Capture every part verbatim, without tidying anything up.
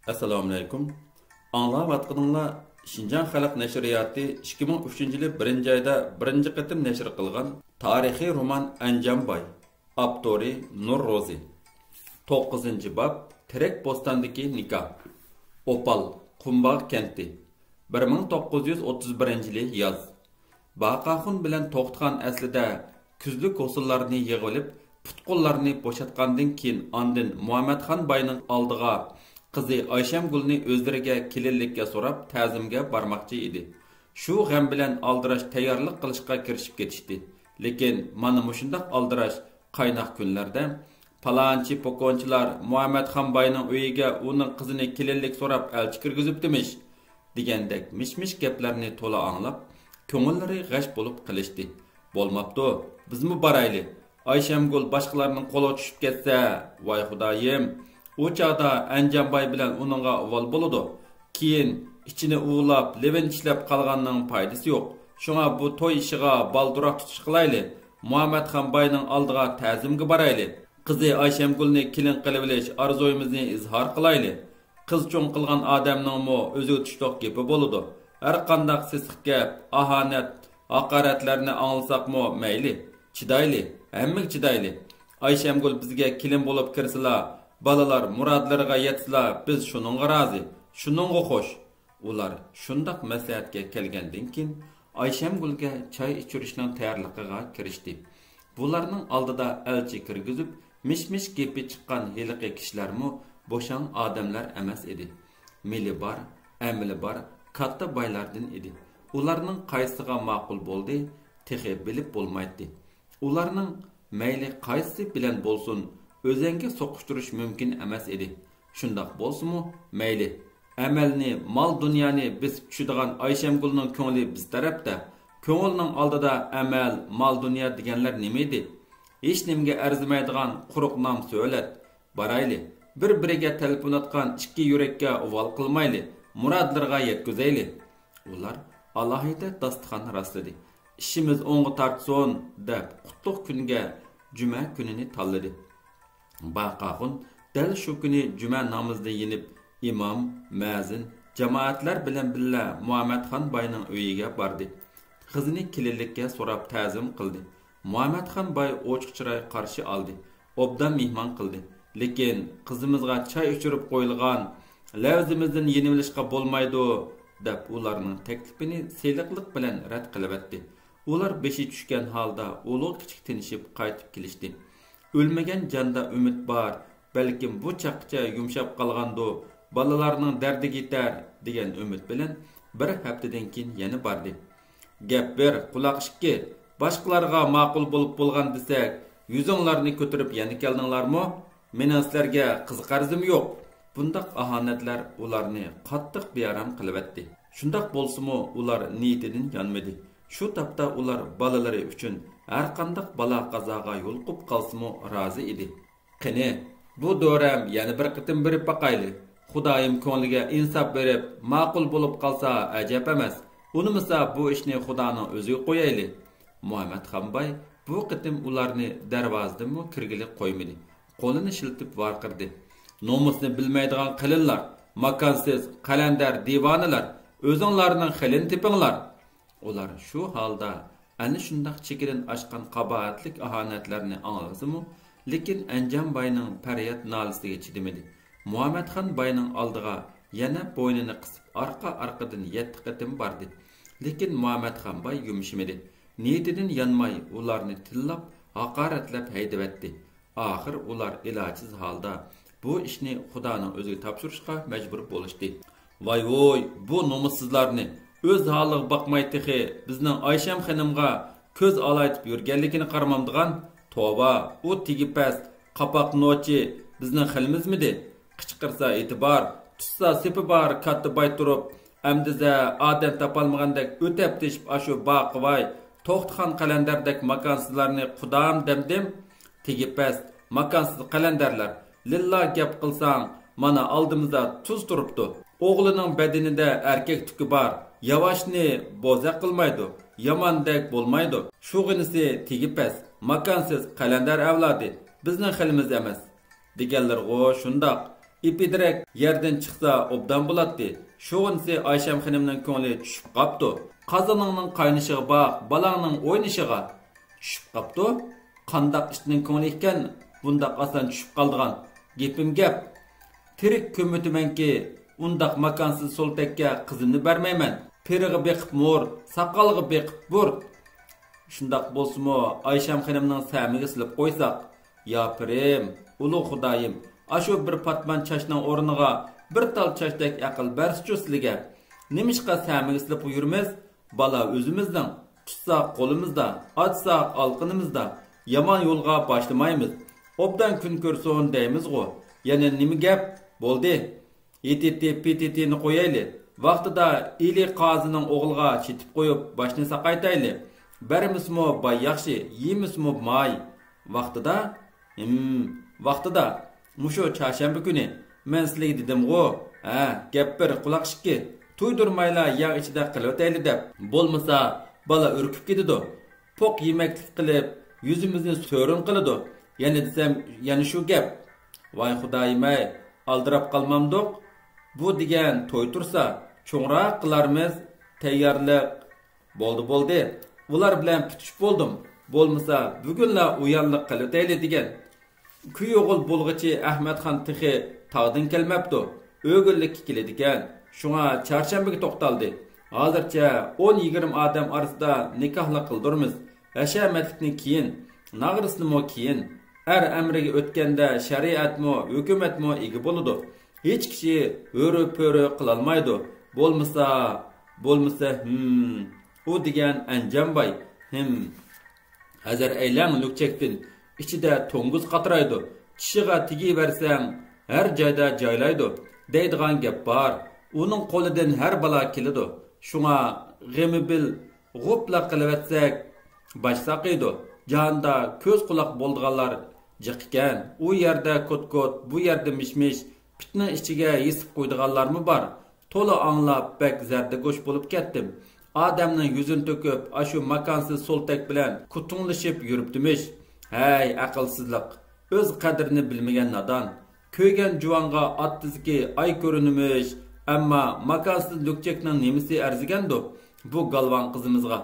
ئەسسالامۇئەلەيكۇم. ئاڭلاۋاتقىنىڭلار شىنجاڭ خەلق نەشرىياتى ئىككى مىڭ ئۈچىنچى يىلى بىرىنچى ئايدا بىرىنچى قېتىم نەشر قىلغان تارىخىي رومان ئەنجانباي، ئاپتورى نۇر روزى. توققۇزىنچى باب، تېرەك بوستاندىكى نىكاھ. ئوپال، قۇمباغ كەنتى. بىر مىڭ توققۇز يۈز ئوتتۇز بىرىنچى يىلى ياز. باقاخۇن بىلەن توختىخان ئەسلىدە كۈزلۈك ھوسۇللارنى يىغىۋېلىپ، پۇت-قوللارنى بوشاتقاندىن كېيىن، ئاندىن مۇھەممەتخان باينىڭ ئالدىغا قىزى ئايشەمگۈلنى ئۆزلىرىگە كېلىنلىككە سوراپ، تەزىمگە بارماقچى ئىدى. شۇ غەم بىلەن ئالدىراش تەييارلىق قىلىشقا كىرىشىپ كېتىشتى. لېكىن مانا مۇشۇنداق ئالدىراش، قايناق كۈنلەردە پالانچى پوكونچىلار مۇھەممەتخان باينىڭ ئۆيىگە ئۇنىڭ قىزىنى كېلىنلىك سوراپ ئەلچى كىرگۈزۈپتىمىش، دېگەندەك مىش-مىش گەپلەرنى تولا ئاڭلاپ، كۆڭۈللىرى غەش بولۇپ قېلىشتى. بولماپتۇ، بىزمۇ بارايلى. ئايشەمگۈل باشقىلارنىڭ قولىغا چۈشۈپ كەتسە، ۋاي خۇدايىم! ئۇ چاغدا ئەنجانباي بىلەن ئۇنىڭغا ئۇۋال بولىدۇ. كېيىن ئىچىنى ئۇۋىلاپ، لېۋىن چىشلەپ قالغاننىڭ پايدىسى يوق. شۇڭا بۇ توي ئىشىغا بالدۇرراق تۇتۇش قىلايلى. مۇھەممەتخان باينىڭ ئالدىغا تەزىمگە بارايلى. قىزى ئايشەمگۈلنى كېلىن قىلىۋېلىش ئارزۇيىمىزنى ئىزھار قىلايلى. قىز چوڭ قىلغان ئادەمنىڭمۇ ئۆزىگە تۇشلۇق گېپى بولىدۇ. ھەرقانداق سېسىق گەپ، ئاھانەت، ھاقارەتلەرنى ئاڭلىساقمۇ مەيلى، چىدايلى، ھەممىگە چىدايلى. ئايشەمگۈل بىزگە كېلىن بولۇپ كىرسىلا، بالىلار مۇرادلىرىغا يەتسىلا، بىز شۇنىڭغا رازى، شۇنىڭغا خوش. ئۇلار شۇنداق مەسلىھەتكە كەلگەندىن كېيىن، ئايشەمگۈلگە چاي ئىچۈرۈشنىڭ تەييارلىقىغا كىرىشتى. بۇلارنىڭ ئالدىدا ئەلچى كىرگۈزۈپ، مىش-مىش گېپى چىققان ھېلىقى كىشىلەرمۇ بوشاڭ ئادەملەر ئەمەس ئىدى. مېلى بار، ئەمىلى بار، كاتتا بايلاردىن ئىدى. ئۇلارنىڭ قايسىغا ماقۇل بولدى، تېخى بىلىپ بولمايتتى. ئۇلارنىڭ مەيلى قايسىسى بىلەن بولسۇن، ئۆزەڭگە سوقۇشتۇرۇش مۇمكىن ئەمەس ئىدى. شۇنداق بولسىمۇ مەيلى. ئەمەلنى، مال-دۇنيانى بېسىپ چۈشىدىغان ئايشەمگۈلنىڭ كۆڭلى بىز تەرەپتە. كۆڭۈلنىڭ ئالدىدا ئەمەل، مال-دۇنيا دېگەنلەر نېمە ئىدى؟ ھېچنېمىگە ئەرزىمەيدىغان قۇرۇق نام-سۆلەت. بارايلى، بىر-بىرىگە تەلپۈنۈۋاتقان ئىككى يۈرەككە ئۇۋال قىلمايلى، مۇرادلىرىغا يەتكۈزەيلى. ئۇلار ئالاھىدە داستىخان راسلىدى. ئىشىمىز ئوڭغا تارتسۇن، دەپ، قۇتلۇق كۈنگە جۈمە كۈنىنى تاللىدى. باقاخۇن دەل شۇ كۈنى جۈمە نامىزىدىن يېنىپ، ئىمام، مەزىن، جامائەتلەر بىلەن بىللە مۇھەممەتخان باينىڭ ئۆيىگە باردى. قىزىنى كېلىنلىككە سوراپ تەزىم قىلدى. مۇھەممەتخان باي ئوچۇق چىراي قارشى ئالدى، ئوبدان مېھمان قىلدى. لېكىن قىزىمىزغا چاي ئىچۈرۈپ قويۇلغان، لەۋزىمىزدىن يېنىۋېلىشقا بولمايدۇ، دەپ ئۇلارنىڭ تەكلىپىنى سىلىقلىق بىلەن رەت قىلىۋەتتى. ئۇلار بېشى چۈشكەن ھالدا ئۇلۇغ كىچىك تىنىشىپ قايتىپ كېلىشتى. ئۆلمىگەن جاندا ئۈمىد بار، بەلكىم بۇ چاققىچە يۇمشاپ قالغاندۇ، بالىلارنىڭ دەردىگە يېتەر، دېگەن ئۈمىد بىلەن بىر ھەپتىدىن كېيىن يەنە باردى. گەپ بىر، قۇلاق ئىككى، باشقىلارغا ماقۇل بولۇپ بولغان دېسەك، يۈزۈڭلارنى كۆتۈرۈپ يەنە كەلدىڭلارمۇ؟ مېنىڭ سىلەرگە قىز قەرزىم يوق. بۇنداق ئاھانەتلەر ئۇلارنى قاتتىق بىئارام قىلىۋەتتى. شۇنداق بولسىمۇ ئۇلار نىيىتىدىن يانمىدى. شۇ تاپتا ئۇلار بالىلىرى ئۈچۈن ھەرقانداق بالا-قازاغا يولۇقۇپ قالسىمۇ رازى ئىدى. قېنى، بۇ دۆرەم يەنە بىر قېتىم بېرىپ باقايلى. خۇدايىم كۆڭلىگە ئىنساپ بېرىپ، ماقۇل بولۇپ قالسا ئەجەب ئەمەس. ئۇنىمىسا بۇ ئىشنى خۇدانىڭ ئۆزىگە قويايلى. مۇھەممەتخان باي بۇ قېتىم ئۇلارنى دەرۋازىدىنمۇ كىرگىلى قويمىدى. قولىنى شىلتىپ ۋارقىرىدى. نومۇسنى بىلمەيدىغان قېلىنلار، ماكانسىز، قەلەندەر، دىۋانىلەر، ئۆزۈڭلارنىڭ خېلىنى تېپىڭلار! ئۇلار شۇ ھالدا ئەنە شۇنداق چېكىدىن ئاشقان قاباھەتلىك ئاھانەتلەرنى ئاڭلىسىمۇ، لېكىن ئەنجان باينىڭ پەرياد نالىسىگە چىدىمىدى. مۇھەممەتخان باينىڭ ئالدىغا يەنە بوينىنى قىسىپ ئارقا-ئارقىدىن يەتتە قېتىم باردى. لېكىن مۇھەممەتخان باي يۇمشىمىدى. نىيىتىدىن يانماي ئۇلارنى تىللاپ، ھاقارەتلەپ ھەيدىۋەتتى. ئاخىر ئۇلار ئىلاجسىز ھالدا بۇ ئىشنى خۇدانىڭ ئۆزىگە تاپشۇرۇشقا مەجبۇر بولۇشتى. ۋاي-ۋۇي، بۇ نومۇسسىزلارنى! ئۆز ھالىغا باقماي تېخى بىزنىڭ ئايشەم خېنىمغا كۆز ئالايتىپ يۈرگەنلىكىنى قارىمامدىغان؟ توۋا، ئۇ تېگى پەس، قاپاق نوچى بىزنىڭ خېلىمىزمىدى؟ قىچقىرسا ئېتىبار، تۇتسا سېپى بار كاتتا باي تۇرۇپ، ئەمدىزە ئادەم تاپالمىغاندەك ئۆتەپ تېشىپ ئاشۇ باقىۋاي، توختىخان قەلەندەردەك ماكانسىزلارنى قۇدام دەمدىم؟ تېگى پەس، ماكانسىز قەلەندەرلەر، لىللا گەپ قىلساڭ، مانا ئالدىمىزدا تۇز تۇرۇپتۇ. ئوغلىنىڭ بەدىنىدە ئەركەك تۈكى بار، ياۋاشنى بوزەك قىلمايدۇ، ياماندەك بولمايدۇ. شۇغىنىسى تېگى پەس، ماكانسىز قەلەندەر ئەۋلادى، بىزنىڭ خېلىمىز ئەمەس. دېگەنلىرىغۇ شۇنداق. ئىپىدىرەك يەردىن چىقسا ئوبدان بولاتتى. شۇغىنىسى ئايشەم خېنىمنىڭ كۆڭلى چۈشۈپ قاپتۇ. قازىنىڭنىڭ قاينىشىغا باق، بالاڭنىڭ ئوينىشىغا. چۈشۈپ قاپتۇ؟ قانداق ئىتنىڭ كۆڭلى ئىكەن، بۇنداق ئاسان چۈشۈپ قالىدىغان؟ گېپىم گەپ. تىرىك كۆمۈۋېتىمەنكى، ئۇنداق ماكانسىز سولتەككە قىزىمنى بەرمەيمەن. پېرىغا بېقىپ مۇر، ساقالغا بېقىپ بۇر. شۇنداق بولسىمۇ، ئايشەم خېنىمنىڭ سەمىگە سېلىپ قويساق. ياپىرىم، ئۇلۇغ خۇدايىم، ئاشۇ بىر پاتمان چاچنىڭ ئورنىغا بىر تال چاچتەك ئەقىل بەرسىچۇ سىلىگە؟ نېمىشقا سەمىگە سېلىپ يۈرىمىز؟ بالا ئۆزىمىزنىڭ، تۇتساق قولىمىزدا، ئاچساق ئالىقىنىمىزدا. يامان يولغا باشلىمايمىز. ئوبدان كۈن كۆرسۇن دەيمىزغۇ. يەنە نېمە گەپ؟ بولدى. ھىتىتى پىتىتىنى قويايلى. ۋاقتىدا ئىلى قازىنىڭ ئوغلىغا چېتىپ قويۇپ، باشنى ساقايتايلى. بەرمىسىمۇ باي ياخشى، يېمىسىمۇ ماي. ۋاقتىدا؟ ھىم، ۋاقتىدا. مۇشۇ چارشەنبە كۈنى. مەن سىلىگە دېدىمغۇ؟ ھە، گەپ بىر، قۇلاق ئىككى. تۇيدۇرمايلا يەڭ ئىچىدە قىلىۋېتەيلى دەپ. بولمىسا، بالا ئۈركۈپ كېتىدۇ. پوق يېمەكلىك قىلىپ، يۈزىمىزنى سۆرۈن قىلىدۇ. يەنە دېسەم، يەنە شۇ گەپ. ۋاي خۇدايىم-ئەي، ئالدىراپ قالمامدۇق؟ بۇ دېگەن توي تۇرسا، چوڭراق قىلارمىز، تەييارلىق. بولدى، بولدى. ئۇلار بىلەن پۈتۈشۈپ بولدۇم. بولمىسا، بۈگۈنلا ئۇيانلىق قىلىۋېتەيلى دېگەن. كۈيئوغۇل بولغۇچى ئەخمەتخان تېخى تاغدىن كەلمەپتۇ. ئۆگۈنلۈككە كېلىدىكەن. شۇڭا چارشەنبىگە توختالدى. ھازىرچە ئون يىگىرمە ئادەم ئارىسىدا نىكاھلا قىلدۇرىمىز. ھەشەمەتلىكنى كېيىن، ناغرىسىنىمۇ كېيىن. ئەر ئەمرىگە ئۆتكەندە شەرىئەتمۇ، ھۆكۈمەتمۇ ئىگە بولىدۇ. ھېچ كىشى ھۆرە-پۆرە قىلالمايدۇ. بولمىسا، بولمىسا، ھىم، ئۇ دېگەن ئەنجان باي، ھىم. ھەزەر ئەيلەڭ لۈكچەكتىن، ئىچىدە توڭگۇز قاترايدۇ. چىشىغا تېگىۋەرسەڭ، ھەر جايدا جايلايدۇ، دەيدىغان گەپ بار. ئۇنىڭ قولىدىن ھەر بالا كېلىدۇ. شۇڭا غېمى بىل غۇپلا قىلىۋەتسەك، باش ساقىيدۇ. جاھاندا كۆز قۇلاق بولىدىغانلار جىق ئىكەن. ئۇ يەردە كوت-كوت، بۇ يەردە مىش-مىش، پىتنىڭ ئىچىگە يېسىپ قويىدىغانلارمۇ بار. تولا ئاڭلاپ، بەك زەردىگوش بولۇپ كەتتىم. ئادەمنىڭ يۈزىنى تۆكۈپ، ئاشۇ ماكانسىز سولتەك بىلەن كۇتۇڭلىشىپ يۈرۈپتىمىش. ھەي، ئەقىلسىزلىق! ئۆز قەدرىنى بىلمىگەن نادان! كۆيگەن جۇۋانغا ئات تىزىكى ئاي كۆرۈنىمىش. ئەمما ماكانسىز لۈكچەكنىڭ نېمىسى ئەرزىگەندۇ بۇ گالۋاڭ قىزىمىزغا؟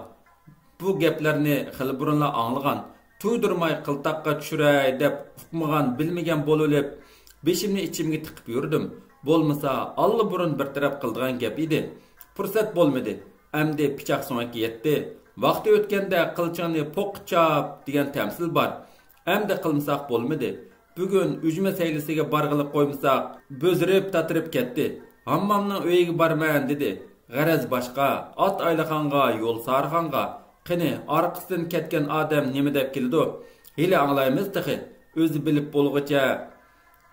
بۇ گەپلەرنى خېلى بۇرۇنلا ئاڭلىغان، تۇيدۇرماي قىلتاققا چۈشۈرەي دەپ ئۇقمىغان، بىلمىگەن بولۇۋېلىپ، بېشىمنى ئىچىمگە تىقىپ يۈردۈم. بولمىسا، ئاللىبۇرۇن بىر تەرەپ قىلىدىغان گەپ ئىدى. پۇرسەت بولمىدى. ئەمدى پىچاق سۆڭەككە يەتتى. ۋاقتى ئۆتكەندە قىلچىڭنى پوققا چاپ دېگەن تەمسىل بار. ئەمدى قىلمىساق بولمىدى. بۈگۈن ئۈجمە سەيلىسىگە بارغىلى قويمىساق، بۆزۈرۈپ تاتىرىپ كەتتى. ھاممامنىڭ ئۆيىگە بارىمەن دېدى. غەرەز باشقا، ئات ئايلىغانغا، يول سارىغانغا. قېنى، ئارقىسىدىن كەتكەن ئادەم نېمە دەپ كېلىدۇ؟ ھېلى ئاڭلايمىز تېخى. ئۆزى بىلىپ بولغۇچە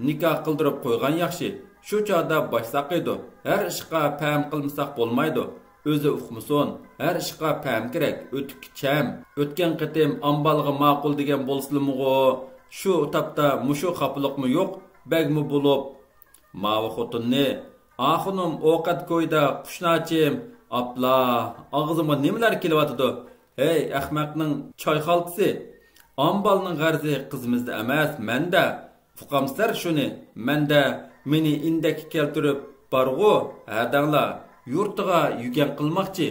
نىكاھ قىلدۇرۇپ قويغان ياخشى. شۇ چاغدا باش ساقىيدۇ. ھەر ئىشقا پەم قىلمىساق بولمايدۇ. ئۆزى ئۇقمىسۇن. ھەر ئىشقا پەم كېرەك. ئۆتۈككە چەم. ئۆتكەن قېتىم ئامبالغا ماقۇل دېگەن بولسىلىمغۇ؟ شۇ تاپتا مۇشۇ خاپىلىقمۇ يوق. بەگمۇ بولۇپ، ماۋۇ خوتۇننى، ئاخۇنۇم ئوقەت كويدا قۇشناچىم، ئاپلا، ئاغزىمغا نېمىلەر كېلىۋاتىدۇ؟ ھەي، ئەخمەقنىڭ چايخالتىسى! ئامبالنىڭ غەرىزى قىزىمىزدا ئەمەس، مەندە. ئۇقامسەن شۇنى؟ مەندە، مېنى ئىندەككە كەلتۈرۈپ بارغۇ، ھەدەڭلار، يۇرتىغا يۈگەن قىلماقچى.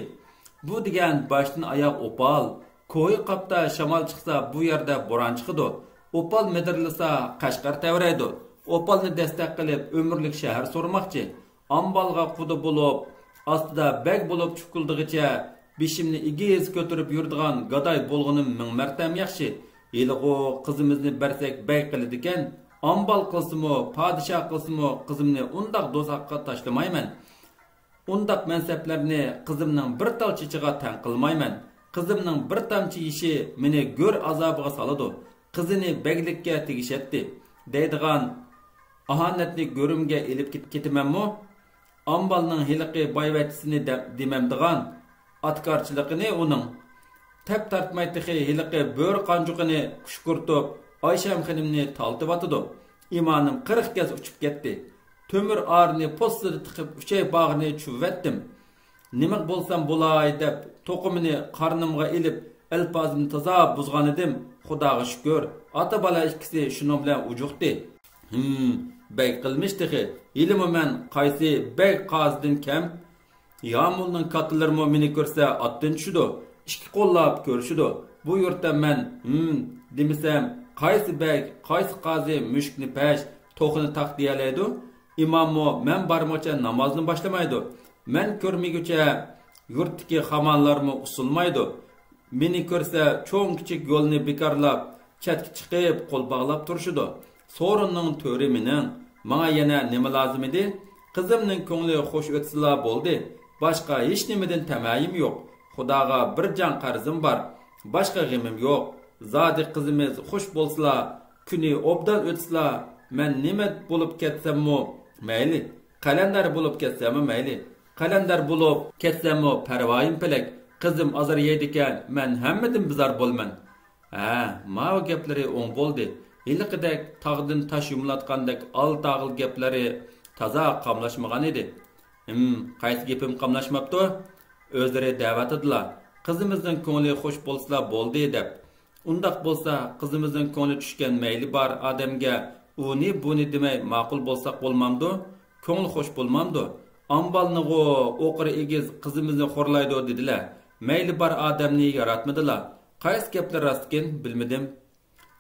بۇ دېگەن باشتىن ئاياغ ئوپال. كويى قاپتا شامال چىقسا، بۇ يەردە بوران چىقىدۇ. ئوپال مىدىرلىسا، قەشقەر تەۋرەيدۇ. ئوپالنى دەستەك قىلىپ، ئۆمۈرلۈك شەھەر سورىماقچى. ئامبالغا قۇدا بولۇپ، ئاستىدا بەگ بولۇپ چۈكۈلدىغىچە، بېشىمنى ئېگىز كۆتۈرۈپ يۈرىدىغان گاداي بولغىنىم مىڭ مەرتەم ياخشى. ھېلىغۇ قىزىمىزنى بەرسەك بەگ قىلىدىكەن. ئامبال قىلسىمۇ، پادىشاھ قىلسىمۇ، قىزىمنى ئۇنداق دوزاخقا تاشلىمايمەن. ئۇنداق مەنسەپلەرنى قىزىمنىڭ بىر تال چېچىغا تەڭ قىلمايمەن. قىزىمنىڭ بىر تامچە يېشى مېنى گۆر ئازابىغا سالىدۇ. قىزىنى بەگلىككە تېگىشەتتى دەيدىغان ئاھانەتنى گۆرۈمگە ئېلىپ كېت-، كېتىمەنمۇ؟ ئامبالنىڭ ھېلىقى بايۋەچچىسىنى دە-، دېمەمدىغان ئاتىكارچىلىقىنى ئۇنىڭ. تەپ تارتماي تېخى ھېلىقى بۆرە قانجۇقىنى قۇشقۇرتۇپ، ئايشەم خېنىمنى تالتىۋاتىدۇ. ئىمانىم قىرىق گەز ئۇچۇپ كەتتى. تۆمۈر ئارىنى پوسسىدا تىقىپ، ئۈچەي باغرىنى چۇۋۇۋەتتىم. نېمە بولسام بولاي دەپ، توقۇمىنى قارنىمغا ئېلىپ، ئەلپازىمنى تازا بۇزغانىدىم. خۇداغا شۈكۈر، ئاتا-بالا ئىككىسى شۇنىڭ بىلەن ئۇجۇقتى. ھىم، بەگ قىلمىش تېخى. ھېلىمۇ مەن قايسى بەگ قازىدىن كەم؟ يامۇلنىڭ كاتتىلىرىمۇ مېنى كۆرسە ئاتتىن چۈشىدۇ، ئىككى قوللاپ كۆرۈشىدۇ. بۇ يۇرتتا مەن ھىم دېمىسەم، قايسى بەگ، قايسى قازى مۈشۈكنى پەش، توخۇنى تاق دېيەلەيدۇ؟ ئىماممۇ مەن بارمىغۇچە نامازنى باشلىمايدۇ. مەن كۆرمىگۈچە يۇرتتىكى خامانلارمۇ ئۇسسۇلمايدۇ. مېنى كۆرسە، چوڭ-كىچىك يولنى بىكارلاپ، چەتكە چىقىپ، قول باغلاپ تۇرۇشىدۇ. سورۇننىڭ تۆرى مېنىڭ. ماڭا يەنە نېمە لازىم ئىدى؟ قىزىمنىڭ كۆڭلى خۇش ئۆتسىلا بولدى. باشقا ھېچنېمىدىن تەمەيىم يوق. خۇداغا بىر جان قەرزىم بار. باشقا غېمىم يوق. زادى قىزىمىز خۇش بولسىلا، كۈنى ئوبدان ئۆتسىلا، مەن نېمە بولۇپ كەتسەممۇ مەيلى. قەلەندەر بولۇپ كەتسەممۇ مەيلى. قەلەندەر بولۇپ كەتسەممۇ پەرۋايىم پەلەك. قىزىم ئازار يەيدىكەن، مەن ھەممىدىن بىزار بولىمەن. ھە، ماۋۇ گەپلىرى ئوڭ بولدى. ھېلىقىدەك تاغدىن تاش يۇمۇلاتقاندەك ئالتاغىل گەپلىرى تازا قاملاشمىغان ئىدى. ھىم، قايسى گېپىم قاملاشماپتۇ؟ ئۆزلىرى دەۋاتىدىلا، قىزىمىزنىڭ كۆڭلى خۇش بولسىلا بولدى دەپ. ئۇنداق بولسا، قىزىمىزنىڭ كۆڭلى چۈشكەن مەيلى بار ئادەمگە ئۇنى بۇنى دېمەي ماقۇل بولساق بولمامدۇ؟ كۆڭلى خۇش بولمامدۇ؟ ئامبالنىغۇ ئوقۇرى ئېگىز قىزىمىزنى خورلايدۇ دېدىلە. مەيلى بار ئادەمنى ياراتمىدىلا. قايسى گەپلەر راستكىن، بىلمىدىم.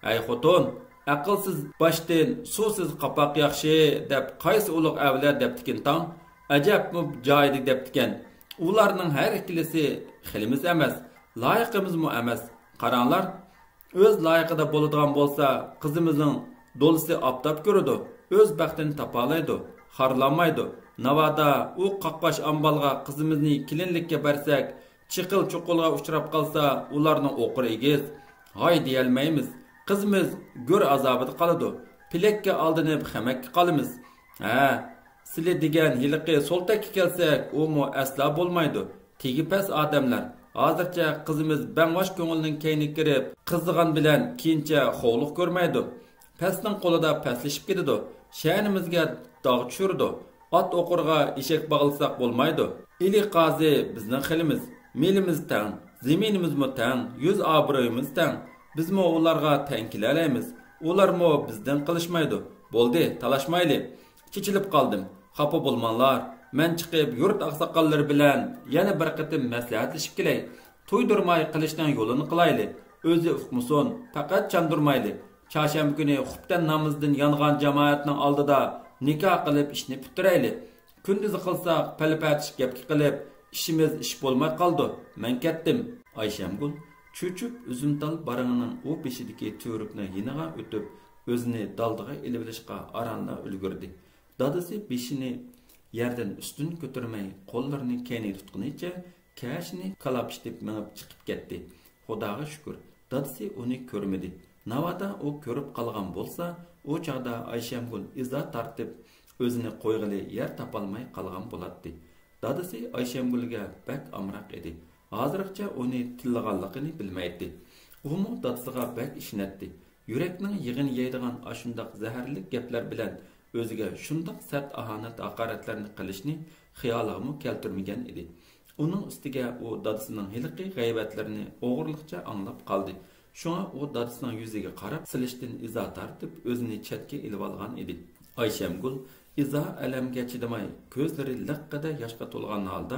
ھەي خوتۇن، ئەقىلسىز باشتىن سۇسىز قاپاق ياخشى دەپ قايسى ئۇلۇغ ئەۋلاد دەپتىكىن تاڭ؟ ئەجەبمۇ جايىدا دەپتىكەن. ئۇلارنىڭ ھەر ئىككىلىسى خىلىمىز ئەمەس، لايىقىمىزمۇ ئەمەس. قاراڭلار، ئۆز لايىقىدا بولىدىغان بولسا، قىزىمىزنىڭ دولىسى ئاپتاپ كۆرىدۇ، ئۆز بەختىنى تاپالايدۇ، خارلانمايدۇ. ناۋادا ئۇ قاقباش ئامبالغا قىزىمىزنى كېلىنلىككە بەرسەك، چىقىل-چوقۇلغا ئۇچراپ قالسا، ئۇلارنىڭ ئوقۇرى ئېگىز. ھاي دېيەلمەيمىز. قىزىمىز گۆر ئازابىدا قالىدۇ. پېلەككە ئالدىنىپ خەمەككە قالىمىز. ھە، سىلى دېگەن ھېلىقى سولتەككە كەلسەك، ئۇمۇ ئەسلا بولمايدۇ. تېگى پەس ئادەملەر. ھازىرچە قىزىمىز بەڭۋاش كۆڭۈلنىڭ كەينىگە كىرىپ، قىزىغان بىلەن كېيىنچە خوۋلۇق كۆرمەيدۇ. پەسنىڭ قولىدا پەسلىشىپ كېتىدۇ. شەنىمىزگە داغ چۈشۈرىدۇ. ئات ئوقۇرغا ئېشەك باغلىساق بولمايدۇ. ئىلى قازى بىزنىڭ خىلىمىز. مېلىمىز تەڭ، زېمىنىمىزمۇ تەڭ، يۈز ئابرۇيىمىز تەڭ. بىزمۇ ئۇلارغا تەڭ كېلەلەيمىز. ئۇلارمۇ بىزدىن قېلىشمايدۇ. بولدى، تالاشمايلى. چېچىلىپ قالدىم. خاپا بولماڭلار. مەن چىقىپ يۇرت ئاقساقاللىرى بىلەن يەنە بىر قېتىم مەسلىھەتلىشىپ كېلەي. تۇيدۇرماي قىلىشنىڭ يولىنى قىلايلى. ئۆزى ئۇقمىسۇن، پەقەت چاندۇرمايلى. چارشەنبە كۈنى خۇپتەن نامىزىدىن يانغان جامائەتنىڭ ئالدىدا نىكاھ قىلىپ ئىشنى پۈتتۈرەيلى. كۈندۈز قىلساق پەلىپەتىش گەپكە قېلىپ، ئىشىمىز ئىش بولماي قالىدۇ. مەن كەتتىم. ئايشەمگۈل چۆچۈپ ئۈزۈمتال بارىڭىنىڭ ئۇ بېشىدىكى تۈۋرۈكنىڭ يېنىغا ئۆتۈپ، ئۆزىنى دالدىغا ئېلىۋېلىشقا ئارانلا ئۈلگۈردى. دادىسى بېشىنى يەردىن ئۈستۈن كۆتۈرمەي، قوللىرىنى كەينىگە تۇتقىنىچە كەشىنى كالاپشىتىپ مېڭىپ چىقىپ كەتتى. خۇداغا شۈكۈر، دادىسى ئۇنى كۆرمىدى. ناۋادا ئۇ كۆرۈپ قالغان بولسا، ئۇ چاغدا ئايشەمگۈل ئىزا تارتىپ، ئۆزىنى قويغىلى يەر تاپالماي قالغان بولاتتى. دادىسى ئايشەمگۈلگە بەك ئامراق ئىدى. ھازىرغىچە ئۇنى تىللىغانلىقىنى بىلمەيتتى. ئۇمۇ دادىسىغا بەك ئىشىنەتتى. يۈرەكنىڭ يېغىنى يەيدىغان ئاشۇنداق زەھەرلىك گەپلەر بىلەن ئۆزىگە شۇنداق سەت ئاھانەت ھاقارەتلەرنى قىلىشنى خىيالىغىمۇ كەلتۈرمىگەن ئىدى. ئۇنىڭ ئۈستىگە ئۇ دادىسىنىڭ ھېلىقى غەيۋەتلىرىنى ئوغرىلىقچە ئاڭلاپ قالدى. شۇڭا ئۇ دادىسىنىڭ يۈزىگە قاراپ سېلىشتىن ئىزا تارتىپ، ئۆزىنى چەتكە ئېلىۋالغان ئىدى. ئايشەمگۈل ئىزا ئەلەمگە چىدىماي، كۆزلىرى لىققىدە ياشقا تولغان ھالدا،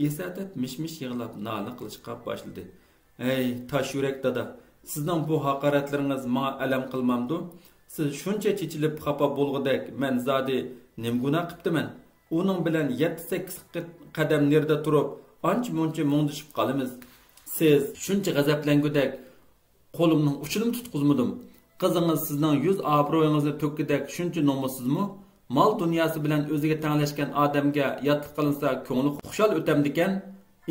ئىسەدەپ مىش-مىش يىغلاپ نالە قىلىشقا باشلىدى. ھەي، تاش يۈرەك دادا، سىزنىڭ بۇ ھاقارەتلىرىڭىز ماڭا ئەلەم قىلمامدۇ؟ سىز شۇنچە چېچىلىپ خاپا بولغۇدەك مەن زادى نېمە گۇناھ قىپتىمەن؟ ئۇنىڭ بىلەن يەتتە-سەككىز قېت-، قەدەم نېرىدا تۇرۇپ، ئانچە-مۇنچە مۇڭدىشىپ قالىمىز. سىز شۇنچە غەزەپلەنگۈدەك قولۇمنىڭ ئۇچىنىمۇ تۇتقۇزمىدىم. قىزىڭىز سىزنىڭ يۈز ئابرۇيىڭىزنى تۆككۈدەك شۇنچە نومۇسسىزمۇ؟ مال دۇنياسى بىلەن ئۆزىگە تەڭلەشكەن ئادەمگە ياتلىق قىلىنسا كۆڭلى خۇشال ئۆتەمدىكەن؟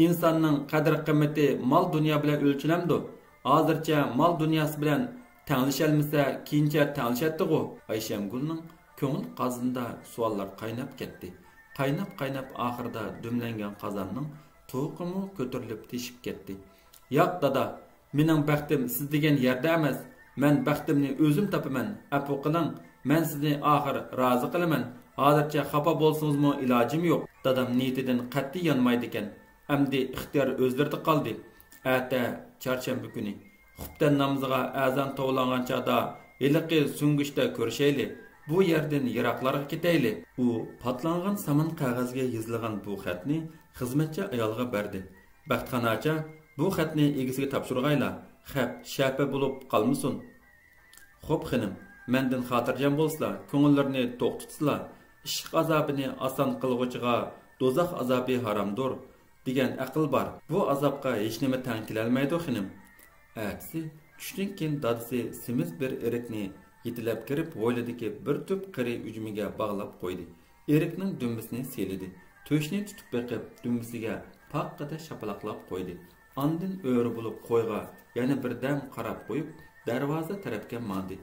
ئىنساننىڭ قەدىر-قىممىتى مال-دۇنيا بىلەن ئۆلچىنەمدۇ؟ ھازىرچە مال-دۇنياسى بىلەن تەڭلىشەلمىسە، كېيىنچە تەڭلىشەتتىغۇ؟ ئايشەمگۈلنىڭ كۆڭۈل قازىنىدا سوئاللار قايناپ كەتتى. قايناپ-قايناپ ئاخىرىدا دۈملەنگەن قازاننىڭ تۇۋىقىمۇ كۆتۈرۈلۈپ تېشىپ كەتتى. ياق، دادا، مېنىڭ بەختىم سىز دېگەن يەردە ئەمەس. مەن بەختىمنى ئۆزۈم تاپىمەن. ئەپۇ قىلىڭ، مەن سىزنى ئاخىر رازى قىلىمەن. ھازىرچە خاپا بولسىڭىزمۇ ئىلاجىم يوق. دادام نىيىتىدىن قەتئىي يانمايدىكەن. ئەمدى ئىختىيار ئۆزلىرىدە قالدى. ئەتە، چارشەنبە كۈنى، خۇپتەن نامىزىغا ئەزان توۋلانغان چاغدا ھېلىقى سۈڭگۈچتە كۆرۈشەيلى. بۇ يەردىن يىراقلارغا كېتەيلى. ئۇ پاتلانغان سامان قەغەزگە يېزىلغان بۇ خەتنى خىزمەتچى ئايالغا بەردى. بەختىخان ئاچا، بۇ خەتنى ئىگىسىگە تاپشۇرغايلا، خەپ شەپە بولۇپ قالمىسۇن. خوپ خېنىم، مەندىن خاتىرجەم بولسىلا، كۆڭۈللىرىنى توق تۇتسىلا، ئىشق ئازابىنى ئاسان قىلغۇچىغا دوزاخ ئازابى ھارامدۇر، دېگەن ئەقىل بار. بۇ ئازابقا ھېچنېمە تەڭ كېلەلمەيدۇ خېنىم. ئەتىسى چۈشتىن كېيىن دادىسى سېمىز بىر ئېرىكنى يېتىلەپ كىرىپ، ھويلىدىكى بىر تۈپ قېرى ئۈجمىگە باغلاپ قويدى. ئېرىكنىڭ دۈمبىسىنى سىيلىدى. تۆشىنى تۇتۇپ بېقىپ، دۈمبىسىگە پاققىدە شاپىلاقلاپ قويدى. ئاندىن ئۆرە بولۇپ قويغا يەنە بىردەم قاراپ قويۇپ، دەرۋازا تەرەپكە ماڭدى.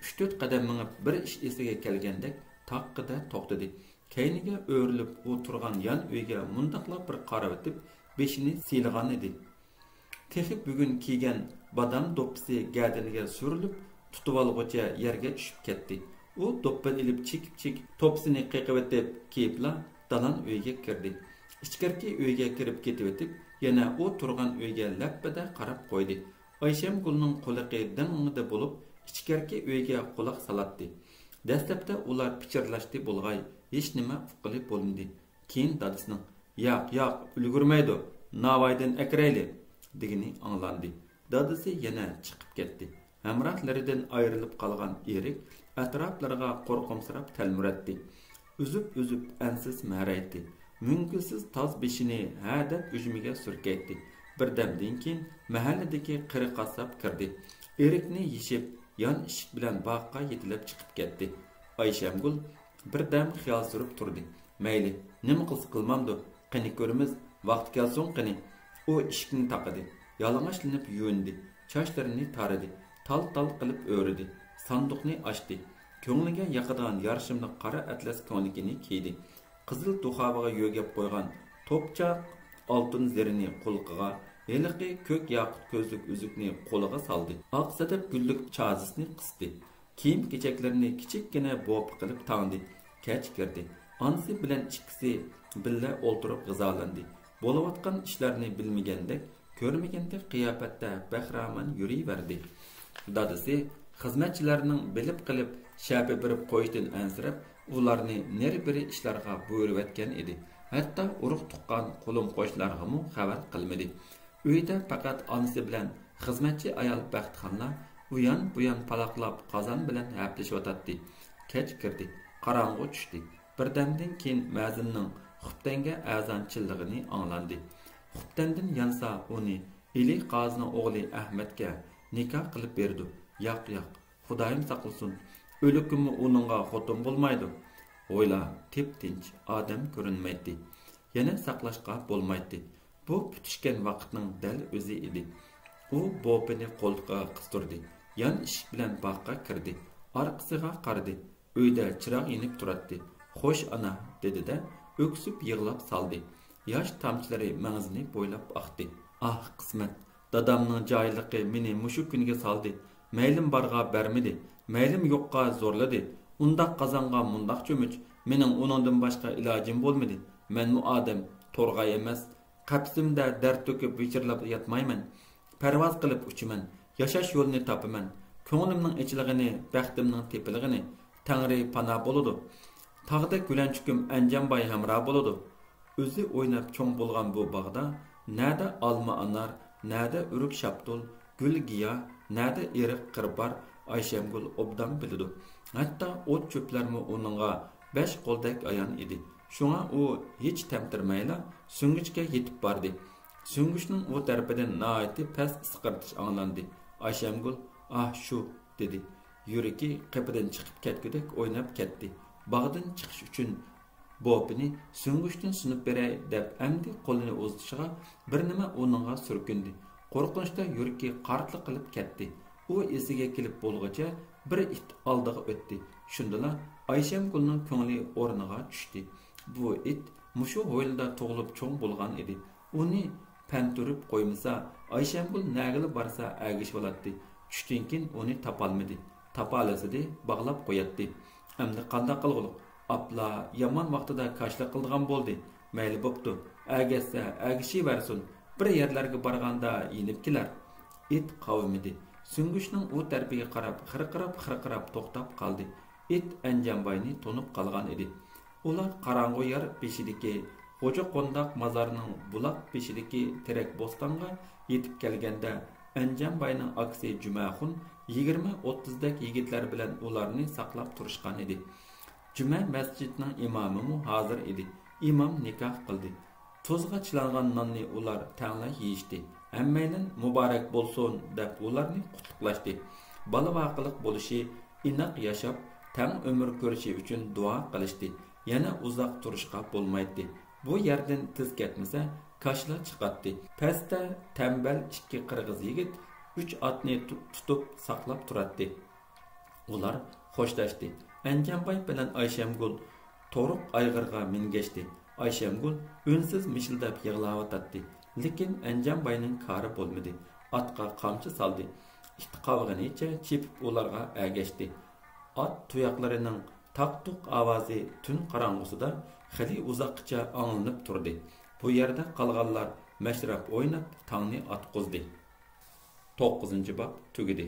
ئۈچ-تۆت قەدەم مېڭىپ، بىر ئىش ئېسىگە كەلگەندەك تاققىدە توختىدى. كەينىگە ئۆرۈلۈپ، ئۇ تۇرغان يان ئۆيگە مۇنداقلا بىر قارىۋېتىپ، بېشىنى سىيلىغانىدى. تېخى بۈگۈن كىيگەن بادام دوپپىسى گەدىنىگە سۈرۈلۈپ، تۇتۇۋالغۇچە يەرگە چۈشۈپ كەتتى. ئۇ دوپپىنى ئېلىپ چېكىپ-چېكىپ، دوپپىسىنى قېقىۋېتىپ كىيىپلا دالان ئۆيگە كىردى. ئىچكىرىكى ئۆيگە كىرىپ كېتىۋېتىپ، يەنە ئۇ تۇرغان ئۆيگە لەپپىدە قاراپ قويدى. ئايشەمگۈلنىڭ قۇلىقى دىڭڭىدە بولۇپ، ئىچكىرىكى ئۆيگە قۇلاق سالاتتى. دەسلەپتە ئۇلار پىچىرلاشتى بولغاي، ھېچنېمە ئۇققىلى بولمىدى. كېيىن دادىسىنىڭ، ياق، ياق، ئۈلگۈرمەيدۇ، ناۋايىدىن ئەكىرەيلى، دېگىنى ئاڭلاندى. دادىسى يەنە چىقىپ كەتتى. ھەمراھلىرىدىن ئايرىلىپ قالغان ئېرىك ئەتراپلىرىغا قورقۇمسىراپ تەلمۈرەتتى. ئۈزۈپ-ئۈزۈپ ئەنسىز مەرەيتتى. مۈڭگۈلسىز تاز بېشىنى ھەدەپ ئۈجمىگە سۈركەيتتى. بىردەمدىن كېيىن مەھەللىدىكى قېرى قاسساپ كىردى. ئېرىكنى يېشىپ، يان ئىشىك بىلەن باغقا يېتىلەپ چىقىپ كەتتى. ئايشەمگۈل بىردەم خىيال سۈرۈپ تۇردى. مەيلى، نېمە قىلسا قىلمامدۇ، قېنى كۆرىمىز، ۋاقتى كەلسۇن قېنى. ئۇ ئىشىكنى تاقىدى، يالىڭاچلىنىپ يۇيۇندى، چاچلىرىنى تارىدى، تال-تال قىلىپ ئۆرىدى، ساندۇقنى ئاچتى، كۆڭلىگە ياقىدىغان يارىشىملىق قارا ئەتلەس كۆڭلىكىنى كىيدى، قىزىل دۇخاۋىغا يۆگەپ قويغان توپچە ئالتۇن زىرىنى قۇلىقىغا، ھېلىقى كۆك ياقۇت كۆزلۈك ئۈزۈكنى قولىغا سالدى، ئاق سەدەپ گۈللۈك چازىسىنى قىستى. كىيىم-كېچەكلىرىنى كىچىككىنە بوپا قىلىپ تاڭدى. كەچ كىردى. ئانىسى بىلەن ئىككىسى بىللە ئولتۇرۇپ غىزالاندى. بولۇۋاتقان ئىشلارنى بىلمىگەندەك، كۆرمىگەندەك قىياپەتتە بەخىرامان يۈرۈۋەردى. دادىسى خىزمەتچىلەرنىڭ بىلىپ قېلىپ شەپە بېرىپ قويۇشتىن ئەنسىرەپ، ئۇلارنى نېرى-بېرى ئىشلارغا بۇيرۇۋەتكەن ئىدى. ھەتتا ئۇرۇق-تۇغقان، قولۇم-قوشنىلارغىمۇ خەۋەر قىلمىدى. ئۆيدە پەقەت ئانىسى بىلەن خىزمەتچى ئايال بەختىخانلار ئۇيان-بۇيان پالاقلاپ قازان بىلەن ھەپىلىشىۋاتاتتى. كەچ كىردى، قاراڭغۇ چۈشتى. بىردەمدىن كېيىن مەزىننىڭ خۇپتەنگە ئەزان چىللىغىنى ئاڭلاندى. خۇپتەندىن يانسا ئۇنى ئېلى قازىنىڭ ئوغلى ئەھمەتكە نىكاھ قىلىپ بېرىدۇ. ياق، ياق، خۇدايىم ساقلىسۇن، ئۆلۈكۈممۇ ئۇنىڭغا خوتۇن بولمايدۇ. ھويلا تىپتىنچ، ئادەم كۆرۈنمەيتتى. يەنە ساقلاشقا بولمايتتى. بۇ پۈتۈشكەن ۋاقىتنىڭ دەل ئۆزى ئىدى. ئۇ بوپىنى قولتۇقىغا قىستۇردى. يان ئىشىك بىلەن باغقا كىردى. ئارقىسىغا قارىدى. ئۆيدە چىراغ يېنىپ تۇراتتى. خوش ئانا، دېدى-دە، ئۆكسۈپ يىغلاپ سالدى. ياش تامچىلىرى مەڭزىنى بويلاپ ئاقتى. ئاھ، قىسمەت! دادامنىڭ جاھىللىقى مېنى مۇشۇ كۈنگە سالدى. مەيلىم بارغا بەرمىدى، مەيلىم يوققا زورلىدى. ئۇنداق قازانغا مۇنداق چۆمۈچ، مېنىڭ ئۇنىڭدىن باشقا ئىلاجىم بولمىدى. مەنمۇ ئادەم، تورغاي ئەمەس. قەپىسىمدە دەرد تۆكۈپ ۋىچىرلاپ ياتمايمەن. پەرۋاز قىلىپ ئۇچىمەن، ياشاش يولىنى تاپىمەن. كۆڭلۈمنىڭ ئېچىلغىنى، بەختىمنىڭ تېپىلغىنى، تەڭرى پانا بولىدۇ. تاغدەك گۈلەنچۈكۈم ئەنجانباي ھەمراھ بولىدۇ. ئۆزى ئويناپ چوڭ بولغان بۇ باغدا نەدە ئالما ئانار، نەدە ئۆرۈك شاپتۇل، گۈل گىياھ، نەدە ئېرىق قىر بار، ئايشەمگۈل ئوبدان بىلىدۇ. ھەتتا ئوت چۆپلەرمۇ ئۇنىڭغا بەش قولدەك ئايان ئىدى. شۇڭا ئۇ ھېچ تەمتىرىمەيلا سۈڭگۈچكە يېتىپ باردى. سۈڭگۈچنىڭ ئۇ تەرىپىدىن ناھايىتى پەس ئىسقىرتىش ئاڭلاندى. ئايشەمگۈل، ئاھ، شۇ، دېدى. يۈرىكى قېپىدىن چىقىپ كەتكۈدەك ئويناپ كەتتى. باغدىن چىقىش ئۈچۈن بوپىنى سۈڭگۈچتىن سۇنۇپ بېرەي دەپ ئەمدى قولىنى ئۇزىتىشىغا بىر نېمە ئۇنىڭغا سۈركۈندى. قورقۇنچتا يۈرىكى قارتلىق قىلىپ كەتتى. ئۇ ئېسىگە كېلىپ بولغۇچە بىر ئىت ئالدىغا ئۆتتى. شۇندىلا ئايشەمگۈلنىڭ كۆڭلى ئورنىغا چۈشتى. بۇ ئىت مۇشۇ ھويلىدا تۇغۇلۇپ چوڭ بولغان ئىدى. ئۇنى پەنتۈرۈپ قويمىسا، ئايشەمگۈل نەگىلا بارسا ئەگىشىۋالاتتى. چۈشتىن كېيىن ئۇنى تاپالمىدى. تاپالىسىدى، باغلاپ قوياتتى. ئەمدى قانداق قىلغۇلۇق؟ ئاپلا يامان ۋاقتىدا كاشىلا قىلىدىغان بولدى. مەيلى بوپتۇ. ئەگەشسە ئەگىشىۋەرسۇن. بىر يەرلەرگە بارغاندا يېنىپ كېلەر. ئىت قاۋىمىدى. سۈڭگۈچنىڭ ئۇ تەرىپىگە قاراپ خىرقىراپ-خىرقىراپ توختاپ قالدى. ئىت ئەنجانباينى تونۇپ قالغان ئىدى. ئۇلار قاراڭغۇ يار بېشىدىكى غوجا قونداق مازارنىڭ بۇلاق بېشىدىكى تېرەك بوستانغا يېتىپ كەلگەندە، ئەنجانباينىڭ ئاكىسى جۈمەخۇن يىگىرمە ئوتتۇزدەك يىگىتلەر بىلەن ئۇلارنى ساقلاپ تۇرۇشقان ئىدى. جۈمە مەسچىتىنىڭ ئىمامىمۇ ھازىر ئىدى. ئىمام نىكاھ قىلدى. تۇزغا چىلانغان ناننى ئۇلار تەڭلا يېيىشتى. ھەممەيلەن مۇبارەك بولسۇن دەپ ئۇلارنى قۇتلۇقلاشتى. بالا ۋاقىلىق بولۇشى، ئىناق ياشاپ، تەڭ ئۆمۈر كۆرۈشى ئۈچۈن دۇئا قىلىشتى. يەنە ئۇزاق تۇرۇشقا بولمايتتى. بۇ يەردىن تېز كەتمىسە، كاشىلا چىقاتتى. پەستە تەمبەل ئىككى قىرغىز يىگىت ئۈچ ئاتنى تۇ-، تۇتۇپ ساقلاپ تۇراتتى. ئۇلار خوشلاشتى. ئەنجانباي بىلەن ئايشەمگۈل تورۇق ئايغىرغا مىنگەشتى. ئايشەمگۈل ئۈنسىز مىشىلداپ يىغلاۋاتاتتى. لېكىن ئەنجانباينىڭ كارى بولمىدى. ئاتقا قامچا سالدى. ئىت قاۋىغىنىچە چېپىپ ئۇلارغا ئەگەشتى. ئات تۇياقلىرىنىڭ تاق-تۇق ئاۋازى تۈن قاراڭغۇسىدا خېلى ئۇزاققىچە ئاڭلىنىپ تۇردى. بۇ يەردە قالغانلار مەشرەپ ئويناپ، تاڭنى ئاتقۇزدى. توققۇزىنچى باب تۈگىدى.